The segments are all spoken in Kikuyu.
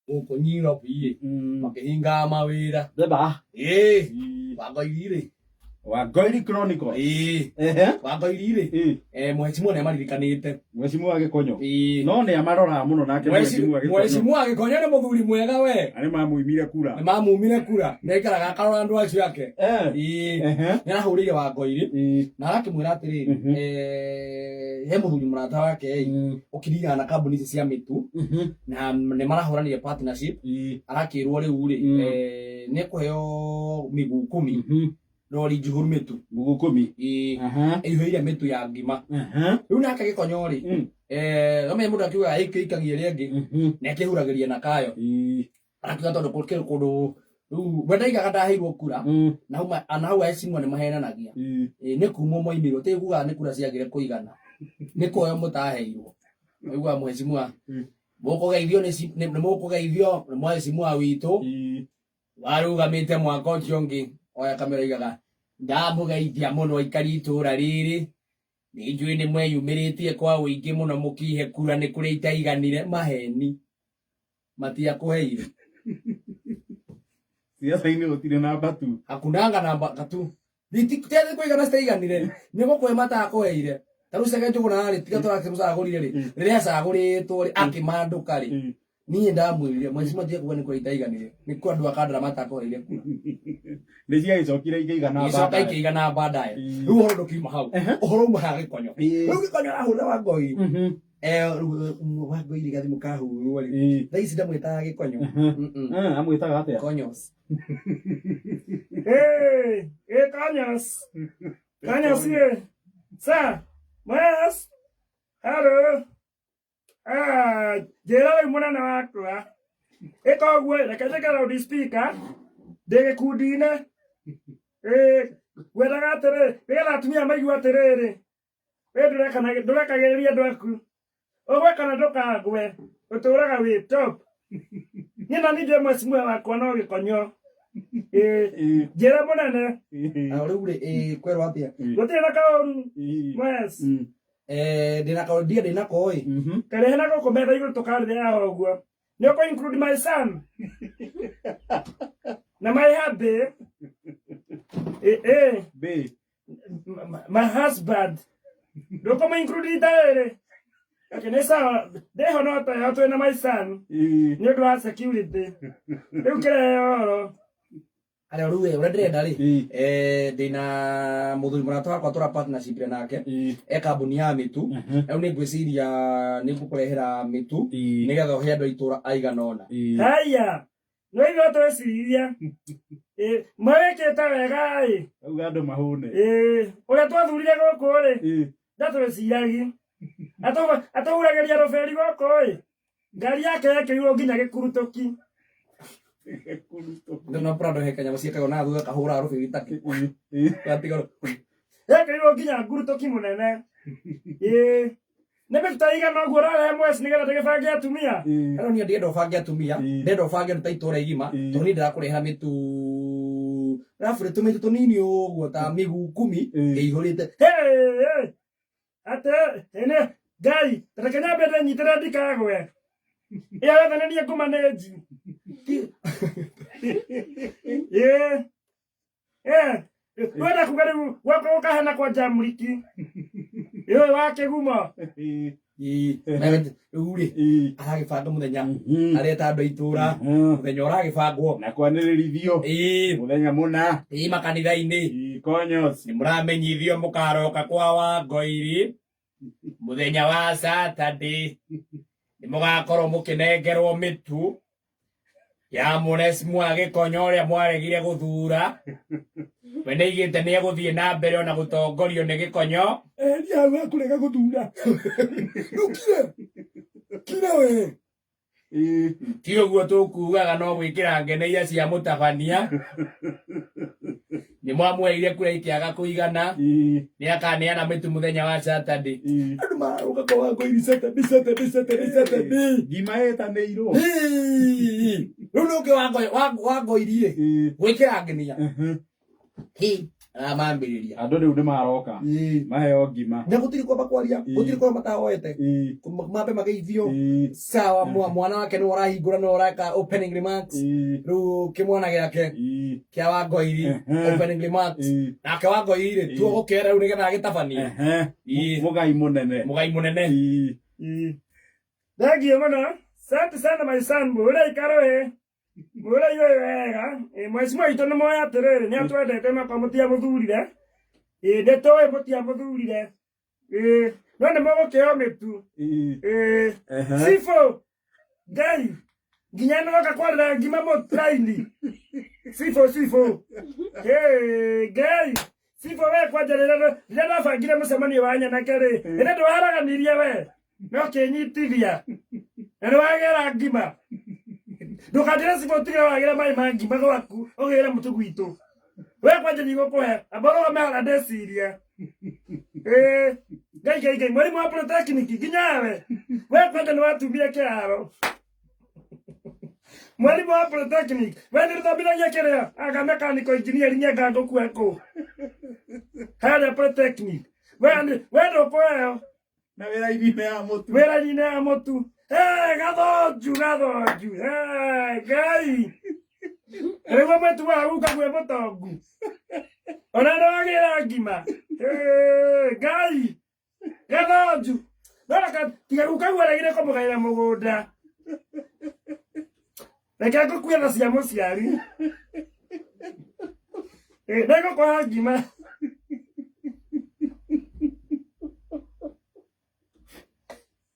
Gũkũ Nairobi makĩhingaga mawĩra. Theba. Ĩĩ, Wangoiri rĩ. Wangoiri Chronicles. Ĩĩ. Ehe. Wangoiri rĩ. Mheshimiwa nĩ amaririkanĩte. Mheshimiwa Gĩkonyo. Ĩĩ. No nĩ amaroraga mũno nake Mheshimiwa Gĩkonyo. Mheshimiwa Gĩkonyo nĩ mũthuri mwega we. Na nĩ mamũimire kura. Nĩ mamumire kura. Nĩ aikaraga akarora andũ acio ake. Ĩĩ. Nĩ arahũrĩire Wangoiri na arakĩmwĩra atĩrĩrĩ, he mũthuri mũrata wake ĩ, ũkĩringana na kambuni ici cia mĩtu na nĩ marahũranire partnership. Arakĩrwo rĩu rĩ, nĩ ekũheo mĩguu 10, rori njihũru mĩtu. Mĩguu 10. Ĩĩ. Ĩihũire mĩtu ya ngima. Rĩu nake Gĩkonyo rĩ, no menye mũndũ akiugaga ĩkĩ ikagia ĩrĩa ĩngĩ na ĩkĩhuragĩria na kayo. Arakiuga tondũ kũrĩ kũndũ rĩu we ndaigaga ndaheirwo kura, na hau na hau aheshimiwa nĩ mahenanagia. Ĩĩ, nĩ kumwo moimirwo, ti kuga nĩ kura ciagire kũigana, nĩ kuoyo mũtaheirwo. Aiguaga mheshimiwa, mũkũgeithio nĩ mũkũgeithio nĩ mheshimiwa witũ warũgamĩte mwaka ũcio ũngĩ. Oya kamera igaga ndamũgeithia mũno aikari itũra rĩrĩ, nĩ njũĩ nĩ mweyumĩrĩtie kwa ũingĩ mũno mũkihe kura, nĩ kũrĩ itaiganire. Maheni, matiakũheire. Siasa-inĩ gũtirĩ namba tu. Hakunanga namba katu tiathi kũigana, citaiganire nĩ gũkũhe matakũheire. Ta rĩu Chege Njũgũna rĩ, tiga tũrakĩmũcagũrire rĩ, rĩrĩa acagũrĩtwo rĩ, akĩmandũka rĩ, niĩ ndamwĩrire mheshimiwa tiga kuga nĩ kũrĩa itaiganire, nĩ kũ andũ a Kandara matakũheire kura. Nĩ ciagĩcokire ikĩigana igĩcoka baadaye. Ikĩigana baadaye. Rĩu ũhoro ndũkiuma hau, ũhoro uma haha Gĩkonyo. Rĩu Gĩkonyo arahũrĩra Wangoi. Rĩu Wangoi rĩ, gathimũ kahũrwo rĩ, thaa ici ndamwĩtaga Gĩkonyo. Amwĩtaga atĩa? Konyos. Hey, hey, Kanyas. Kanyas here. Sir, Mas. Hello. Ah, njĩra rĩu mũnene wakwa. Ĩka ũguo, reke njĩke loud speaker. Ndĩ gĩkundi-inĩ. Ĩ, ngwendaga atĩrĩ, nĩgetha atumia maigue atĩrĩrĩ. We ndũrekagĩrĩria andũ aku. Ũgwe kana ndũkagwe, ũtũraga wĩ top. Niĩ na niĩ ndĩ mheshimiwa wakwa no Gĩkonyo. Ĩ, njĩra mũnene. Na rĩu rĩ, kwerwo atĩa? Gũtirĩ na kaũru. Mwes. Ndĩna kaũndũ ndia ndĩnako ĩ. Karehe na gũkũ metha igũrũ tũkarĩre haha ũguo. Nĩ ũkũ include my son na my hubby. Ĩ, Babe. My husband. Ndũkũmũ include rita rĩrĩ. Okay, nĩ sawa. Ndĩho no tayo twĩna my son nĩ ũndũ wa security. Rĩu kĩrehe ũhoro. Arĩa rĩu ũrĩa ndĩrenda rĩ, ndĩna mũthuri mũrata wakwa tũra partnership nake, e kambuni ya mĩtu. Rĩu nĩ ngwĩciria nĩ ngũkũrehera mĩtu nĩgetha ũhe andũ a itũra aigana ũna. Haya. No ithuĩ tweciria. Ĩ, mwĩkĩte wega ĩ. Auga andũ mahũne. Ĩ, ũrĩa twathurire gũkũ rĩ, ndatwĩciragi. Atũhuragĩria rũbĩri gũkũ ĩ. Ngari yake yekĩrirwo nginya gĩkurutũki. Ndona Prado he kanyamũ ciĩkagwo na thutha kahũra rũbĩri take gatiga. Yekĩrirwo nginya ngurutũki mũnene. Ĩ, nĩ mĩtu ta igana ũguo ũrarehe mweci nĩgetha ndĩgĩbange atumia? Rĩu niĩ ndienda ũbange atumia, ndenda ũbange andũ ta itũra igima, tondũ niĩ ndĩrakũrehera mĩtu raburĩ tũmĩtu tũnini ũguo ta mĩguu 10 ĩihũrĩte. Hey, atĩ ĩnĩ Ngai, reke nyambe ndĩnyitĩre ndikagwe. Ĩyo yothe nĩ niĩ ngũmanĩnji. Ĩĩ. Eh, wenda kuga rĩu gwakwa gũkahana kwa Jamriki. Ĩyo wa kĩgumo. Ĩĩ, rĩu rĩ, aragĩbanga mũthenya, areta andũ a itũra mũthenya ũragĩbangwo na kwanĩrĩrithio mũthenya mũna. Ĩĩ, makanitha-inĩ. Konyos. Nĩ mũramenyithio mũkaroka kwa Wangoiri mũthenya wa Saturday, nĩ mũgakorwo mũkĩnengerwo mĩtu ya mũrecimu wa Gĩkonyo ũrĩa mwaregire gũthura. We nĩaigĩte nĩ egũthiĩ na mbere ona gũtongorio nĩ Gĩkonyo. Eheria hau hakũrega gũthura. Ndũkire kira we. Ti ũguo tũkugaga, no gwĩkĩra ngene iria cia mũtabania. Nĩ mwamweire kura ikĩaga kũigana, nĩ akaneana mĩtu mũthenya wa Saturday. Andũ mararũga kwa Wangoiri Saturday, Saturday, Saturday, Saturday. Ngima ĩtanĩirwo. Rĩu nĩ ũngĩ Wangoiri ĩ gwĩkĩra ngenia. Hĩ. Aramambĩrĩria. Andũ rĩu nĩ maroka. Maheo ngima. Na gũtirĩ kwamba kwaria, gũtirĩ kwamba matahoete. Mambe mageithio. Sawa, mwana wake nĩwe ũrahingũra, nĩwe ũreka opening remarks. Rĩu kĩmwana gĩake kĩa Wangoiri, opening remarks. Nake Wangoiri rĩ, tuo gũkĩera rĩu nĩgetha agĩtabanie. Mũgai mũnene. Mũgai mũnene. Thank you mũno. Asante sana my son, mũrĩa ikaro ĩ. Mũrĩa iwe wega. Mheshimiwa witũ nĩ moĩ atĩrĩrĩ, nĩ atwendete na kwa mũtiamũthurire. Nĩ tũĩ mũtiamũthurire. No nĩ mũgũkĩo mĩtu. Sifo Ngai nginya nĩwoka kwarĩra ngima mũtraini. Sifo sifo. Ngai sifo we kwanja rĩrĩa ndabangire mũcemanio wa nyanake rĩ, rĩrĩa ndwaraganirie we no kĩnyitithia na nĩwagĩra ngima. Ndũkanjĩre sifo ũtige wagĩra maĩ ma ngima gwaku ũgĩre mũtu gwitũ. We kwanja ndigũkũhe, amba ũrũgame harĩa ndeciria. Ngai ngai ngai mwarimu wa polytechnic nginya we. We kwanja nĩwatumire kĩharo. Mwarimu wa polytechnic we nĩũthomithagia kĩrĩa anga mechanical engineering anga ngũkue kũ harĩa polytechnic. We ndũkũheo Na wĩra-inĩ ya mũtu. Wĩra-inĩ ya mũtu. Gathonju gathonju. Ngai. Rĩu mũtu wa guka gwĩ mũtongu. Ona nĩwagĩra ngima. Ngai. Gathonju. No reke tiga guka guo aregire kũmũgaĩra mũgũnda. Reke ngũkue tha cia mũciari. Nĩngũkũhe ngima.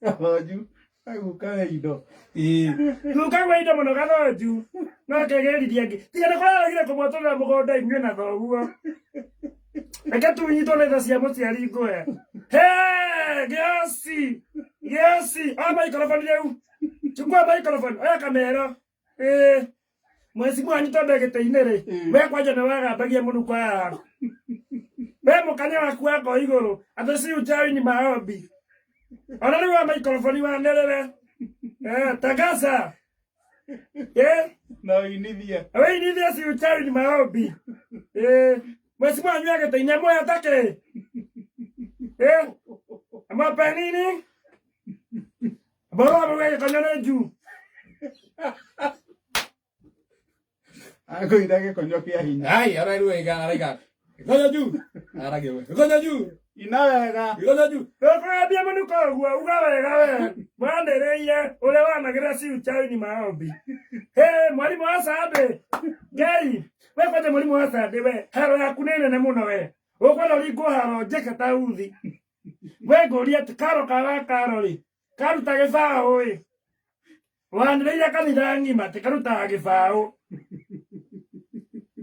Gathonju aguka we indo. Guka we indo mũno Gathonju. No kĩgĩrithia ngĩ. Tiga nĩ kũraregire kũmwatũrĩra mũgũnda inyuĩ na thoguo. Reke tunyitwo nĩ tha cia mũciari ngũhe. Gĩoci. Gĩoci. Oya microphone rĩu. Chukua microphone. Oya kamero. Mheshimiwa wanyu tondũ gĩtĩ-inĩ rĩ, we kwanja nĩ wagambagia mũnuko haha. We mũkanya waku wa ngoo igũrũ, atĩ si uchawi ni maombi. Ona rĩu wa microphone wanĩrĩre. Tangaza. Na ũinithie. Ũinithie si uchawi ni maombi. Mheshimiwa wanyu gĩtĩ-inĩ amũhe atakĩ. Amũpe nini? Mboro amũge gĩkonyo nĩ njuu. Akũina gĩkonyo kĩa hinya. Ai, arairu iga araiga. Gĩkonyo juu. Aragia we. Gĩkonyo juu. Ina wega. Gĩkonyo juu. Ndũkũgambia mũnuko ũguo, uga wega we. Mwanĩrĩire ũrĩa wanagĩra si uchawi ni maombi. Mwalimu wa Sunday. Ngai, we kwanja mwalimu wa Sunday we, haro yaku nĩ nene mũno we. Ũkwenda ũringwo haro njeke ta uthi. We ngũria atĩ karo ka wa karo rĩ, karuta gĩbaũ ĩ. Wanĩrĩire kanitha ng'ima atĩ karutaga gĩbaũ.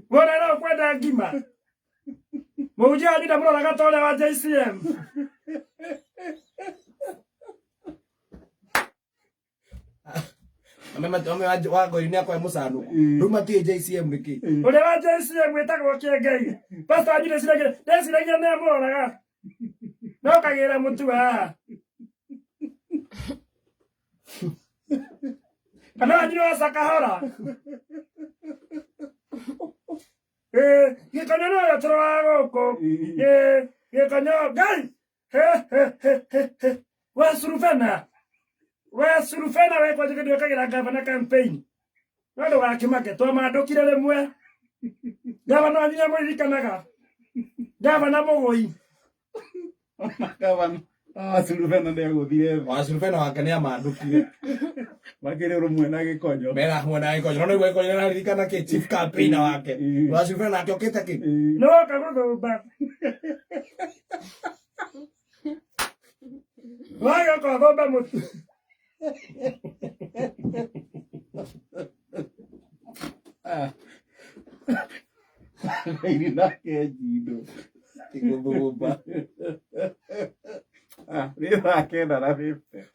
Wona no ũkwenda ngima. Mũhunjia wanyu ndamũroraga ta ũrĩa wa JCM. Wangoiri nĩ akwae mũcanũku. Rĩu matiũĩ JCM nĩ kĩ. Ũrĩa wa JCM wĩtagwo Kĩengei. Pastor wanyu ndeciragia nĩ amũroraga. No kagĩra mũtu haha. Kana wanyu nĩ wa Sakahora. Gĩkonyo no ũrĩa tũroraga gũkũ. Gĩkonyo Ngai. We Surufena. We Surufena we kwanja kĩndũ wĩkagĩra gavana campaign. No ndũgakĩmake twamandũkire rĩmwe. Gavana wanyu nĩamũririkanaga. Gavana Mũgũi. Gavana. Surufena nĩagũthire thĩ. Wa Surufena wake nĩamandũkire. Makĩrĩ rũmwe na gĩkonyo. Mera hamwe na gĩkonyo. No nĩguo gĩkonyo nĩararirikana kĩ chief campaigner wake. Wa Surufena nake okĩte kĩ? Nĩwoka gũthũmba. Wagĩũka ũthũmbe mũtu. Iri nake njindo. Gũthũmba. Nĩ thaa 9:50.